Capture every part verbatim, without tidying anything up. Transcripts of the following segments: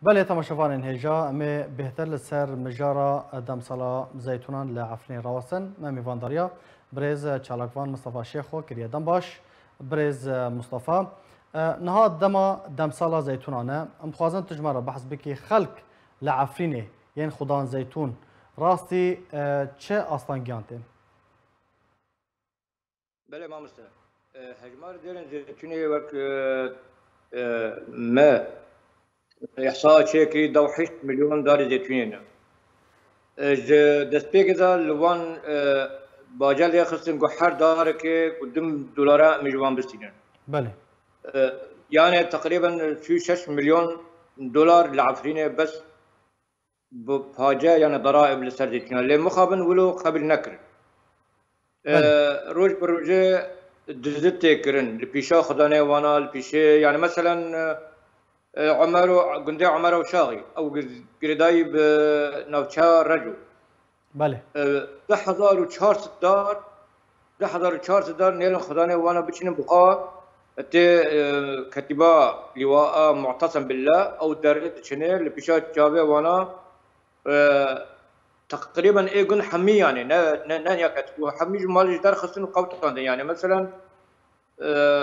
Belê, temaşevanên hêja, em ê bêhtir li ser mijara demsala zeytûnan li Efrînê rawestin. Me mîvandariya birêz çalakvan Mistefa Şêxo kiriye. Dem baş, birêz Mistefa. E, niha dema demsala zeytûnan e. Em dixwazin tu ji me re behs bikî. Xelk li Efrînê yên xudan zeytûn rastî, e, çi astangiyan tên? Belê mamoste. E, hejmar derên zeytûnê wek, e, e, me îhsa çêkirî, deh heşt milyon darê zeytûnê ne. E, ji destpêkê de li wan, e, baca lê xistin ku her darekê ku du dolara em ji wan bistînin. Belê. E, yani teqrîben çil şeş milyon dolar li Efrînê bes bi pace, yani daraib li ser zeytûna. Lê mixabin wilo qebîl nekirin. E, Belê. Roj bi rojê dizi tê kirin. Li pîşa xudanê wana, li pîşê, yani meselen, e, e, Omer û, gundê Omer Ewşaxî, ew gir-, girêdayî bi navçeya Reco. Belê. E, du hezar û çar sed dar, du hezar û çar sed dar nêrin xudanê wana biçinin bi xwe tê, e, ketîba lîwaa Mu'tasem Billah, ew derê diçinê li pîşa çavê wana, e, teqrîben ê gund hemî, yani ne, ne, ne ya ketîba, hemî ji malê ji derxistin û qewtandin, yani meselen, e,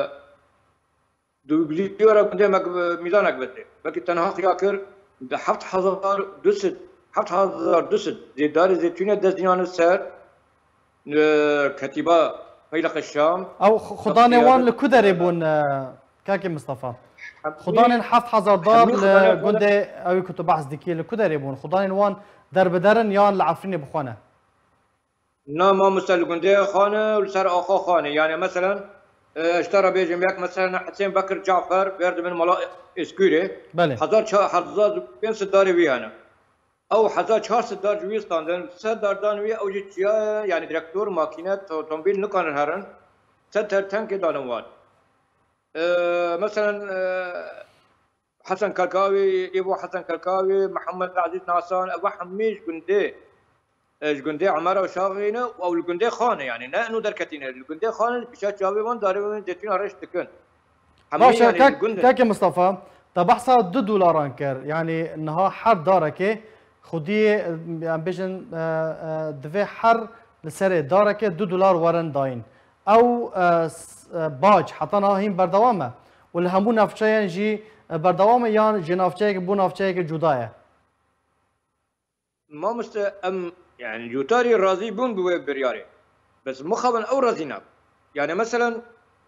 Dublîyora gundê me mîzanek bidê. Belkî tenha xiya kir, di heft hezar du sed, heft hezar du sed zêdarê zeytûnê dest dînane ser, e, ketîba Feyleq Şam. Ew xu-, xudanê wan li ku derê bûn, e, Kakê Mistefa? Hemî, xudanên heft hezar dar li gundê ew ê ku tu behs dikî, li ku derê bûn? Xudanên wan derbiderin yan li Efrînê bi xwe ne? Na mamoste, li gundê xane û li ser axa xane. Yani meselen, e, ez te re bêjim, yek meselen Hesên Bekir Cafer, ber dibin mala Eskûrê. Belê. Hezar çar, hezar pênc sed darê wî hene. Ew hezar çar sed dar ji wî standin, sed dar dan wî, ew jî çiya ye, yani direktor, makîne, to-, otomobîl nikarin herin. Sed ter tenkê danin wan. E, meselen, e, Hesen Kalkawî, Îvo Hesen Kalkawî, Mihemed Ezîz Nasan, ev hemî ji gundê, e, ji gundê Emera Şaxî ne û ew li gundê xane, yani ne ino derketîne, li gundê xane, li pîşa çavê wan darê wan zeytûna reş dikin. Hemî, baş e, yani, kak-, gund in. Kakê Mistefa, te behsa du dolaran kir, yani niha her darekê xwediyê, em bêjin, e, e, divê her li serê darekê du dolar werin dayîn. Ew, e, s-, e, bac heta niha hîn berdewam e û li hemû navçeyên jî, e, berdewam e yan ji navçeyekê bo navçeyekê cuda ye? Mamoste, em, yani, cutarî razî bûn bi wê biryarê. Bes mixabin ew razî nabin. Yani, meselen,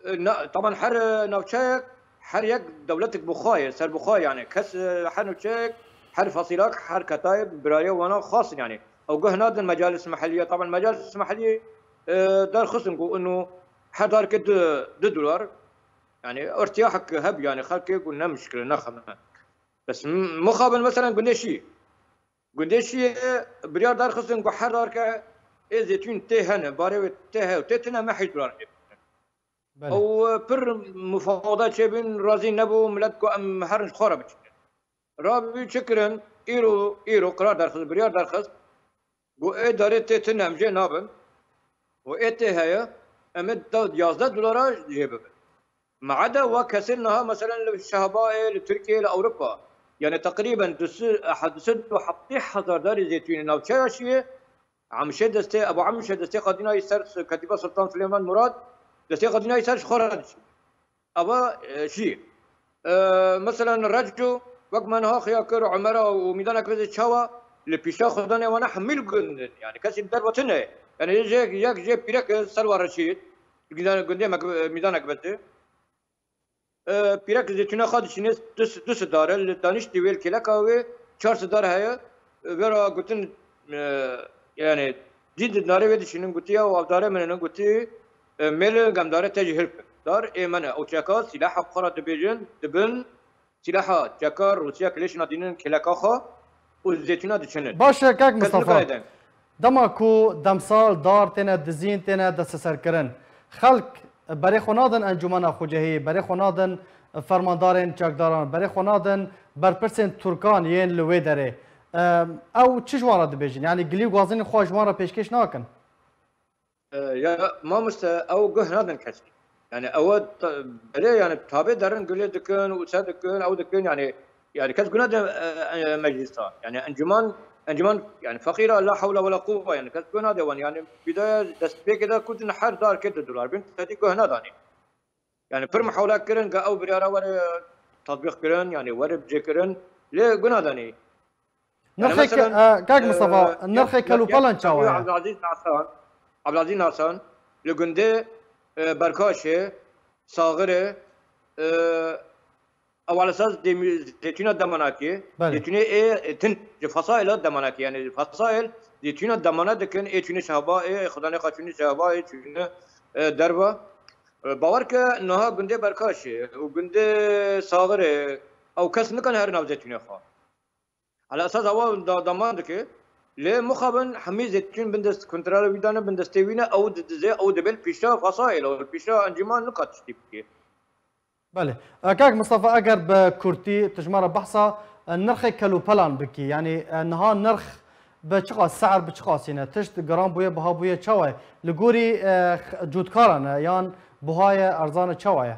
e, na-, taban her, e, navçeyek, her yek dewletek bi xwe ye, ser bi xwe, yani, kes, e, her navçeyek, her fasîlak, her ketayê birayê wana xas in, yani. Ew guh nadin mecalis meheliye, taban mecalis meheliye, e, derxistin ku inu her darkê du, du dolar, yani, irtiyahek heb, yani, xelkê ku ne mişkile, ne xeme. Bes m-, mixabin, meselen, gundê şî. Gundê şiyê biryar derxistin ku her darke ê zeytûn tê hene, barê wê tê heye û tê tune me heşt dolar jê bidin. Belê. Ew, e, pir mufawada çêbûn, razî nebû, milet ku em herin ji xwe re biçînin. Rabî çi kirin? Îro, îro qirar derxist, biryar derxist. Got, ê darê tê tune em jê nabin. Û ê tê heye, em ê da yazdeh dolara jê bibin. Me'eda wa kesên niha, meselen, li Şehbayê, li Tirkiyeyê, li Ewropa, yani teqrîben du sed, du sed û heftê hezar darê zeytûnê navçeya şiyê, Emişê destê, Ebu Emişê destê xwe dînayî ser s-, Ketîba Sultan Silêman Murad, destê xwe dînayî ser ji xwe re diçî. Eva, e, şiyê. E, meselen, Reco, wek me niha xiya kir, Omera û Mîdanek Bezê çawa li pîşa xudanê wana hemî li gund in. Yani kesî li derve tune. Yani yek, yek jê pîrek e, Serwa Reşîd, li gundê, gundê me, Mîdanek Bezê. E, pîrek zeytûna xwe dişîne du, du sed dar e, li daniştî wê, li kêleka wê çar sed dar heye. E, vera gotin, e, yani, dî di darê wê dişînin, gotiye, ew darê min in, gotî, e, mêl, em darê te jî hilkin. Dar ê me ne. Ew çeka sîlaha xwe re dibêjin, dibin, sîlaha çeka Rûsya kilêşina dînin kêleka xwe û zeytûna diçinin. Baş e, kak Kes Mistefa. Nikare de. Dema ku demsal dar têne dizîn, têne desteserkirin, xelk berê xwe nadin encûmena xucehî, berê xwe nadin fermandarên çekdaran, berê xwe nadin berpirsên tirkan yên li wê derê. Em, ew çi ji wan re dibêjin? Yani gilî û gazînên xwe ji wan re pêşkêş nakin? E, ya mamoste, ew guh nadin kesî. Yani ew ta-, belê, yani tabê derin gilê dikin û se dikin, ew dikin, yani Yani kes guna de e, e, meclisa. Yani encüman, encüman yani fakira la havle ve la kuvve yani kes guna de wan yani bir de destpêkê de kudin her dar kete dolar bin tedi guh nadanî. Yani pir muhawle kirin ke ew biryara were tatbîq kirin yani were bicê kirin lê guna danî. Yani Nirxê ke- mesela, e, kak Mustafa, e, nirxê ya- kelopelan ya- çawa ye? Abdulaziz Hasan, Abdulaziz Hasan, li gundê e, Berkaşê, Saxirê, e, ew alesas zeytûna demanakî, Belê. Zeytûnê ê e, tin ji fasaila demanakî, yani fasail zeytûna demana dikin, ê çûnê şehba, ê xudanê xwe çûnê şehba, ê çûnê e, derva. E, bawer ke niha gundê Berkaşê û gundê Saxirê ew kes nikan herin nav zeytûnê xwe. Ala esas awa da, daman dike. Lê mixabin hemî zeytûn bin dest kontrola wî dane, bin destê wî ne, ew didize, ew dibê li pîşa fasail, ew li pîşa encîman nika tiştî bike. Belê. E, Kak Mustafa, eger bi kurtî tu ji me re behsa e, nirxê kelopelan bikî, yanî e, niha nirx bi çiqas, se'er bi çiqasî ne? Tişt giran bûye, biha bûye, çawa ye? Li gorî e, x- cotkaran e yan buha ye, erzan e, çawa ye?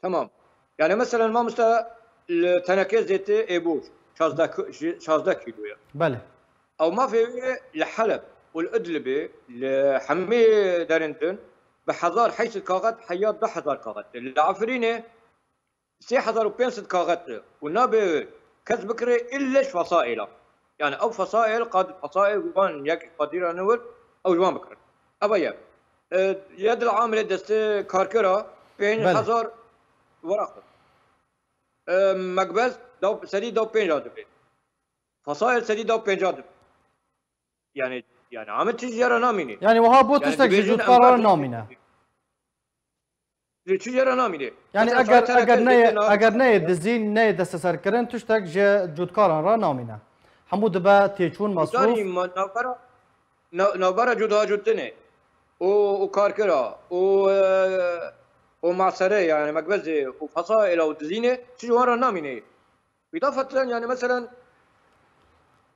Tamam. Yani mesela mamoste li teneke zeytê ê boş, şazdeh ki- şazdeh kîlo ye. Belê. Ew mafê wê li Heleb û li Idlibê li hemî derên din bi hezar heyt sed kaxet heya du hezar kaxet. Li Efrînê sê hezar û pênc sed kaxet û nabe kes bikire ille ji fasaila. Yani ew fasail qad fasail wan yek qadîra ne wir ew ji wan bikirin. Eva ye. E, ye dil amrê destê karkera pênc hezar weraq. E, mekbez daw, sedî daw pênca dibe. Fasail sedî daw pênca dibe. Yani yani amê tişt jê re namîne. Yani wiha bû tiştek ji cotkaran re namîne. Tişt jê re namîne. Yani eger eger neyê eger neyê dizîn, neyê desteserkirin, tiştek ji cotkaran re namîne. Hemû dibe têçûn, mesrûf. Navbera navbera cothacotinê û û karkira û e, û masere yani mekbezê û fasaila û dizînê tişt ji wan re namîne. Îdafeten yani meselen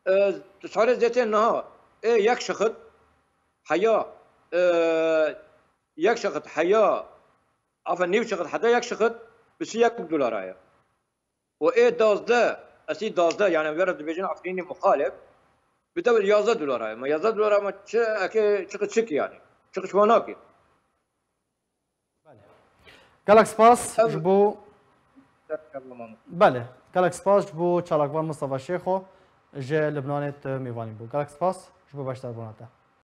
e, tu çare zêtê niha ê yek şixit heya e, yek şixit heya afe nîv şixit heta yek şixit bi sî yek dolara ye. Û ê dazdeh, esî dazdeh yani vera dibêjin Efrînî muxalif bi te yazdeh dolara ye. Ma yazdeh dolara ma çi eke çiqi çik yani. Çiqi çiwa nake. Gelek spas ji bo Belê, gelek spas ji bo çalakvan Mustafa Şêxo ji Libnanê tu mêvanî bû. Gelek spas ji bo beşdarbûna te.